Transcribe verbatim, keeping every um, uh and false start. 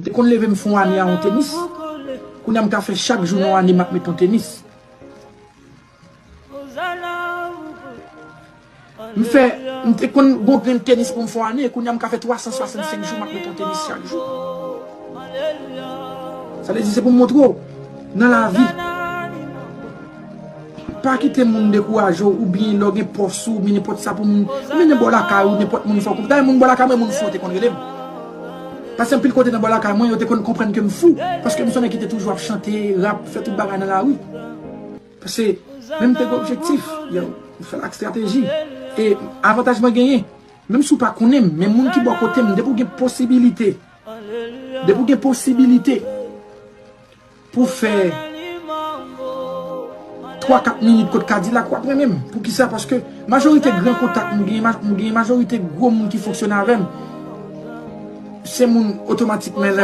M te konn leve m fè yon ane a yon tenis. Kounye a m ka fè chak jou nan yon ane m ap met yon tenis. M fè, m te konn gon grenn tenis pou m fè yon ane, kounye a m ka fè twa san swasannsenk jou m ap met yon tenis chak jou. Sa vle di se pou m montre w, nan lavi, pa kite moun dekouraje w, oubyen lè w gen pòs ou, oubyen nenpòt sa pou moun, oubyen nan bò lakay ou, nenpòt moun fè w konprann. Dayè moun bò lakay mwen, moun fou te konn rele m. Pase anpil kote nan bò lakay mwen, yo te konn konprann ke m fou, paske m se yon nèg ki te toujou ap chante, rap, fè tout bagay nan lari. Pase menm te gen objektif, yo, m fè l ak estrateji. E avantaj mwen genyen, menm si w pa konnen m, men moun ki bò kote m, depi w gen posibilite, depi w gen posibilite pou fè twa kat minit kot Kadilak, w ap renmen m. Poukisa? Paske majorite gran kontak m gen, ma- m gen majorite gwo moun ki fonksyone avè m. Se moun otomatikman lè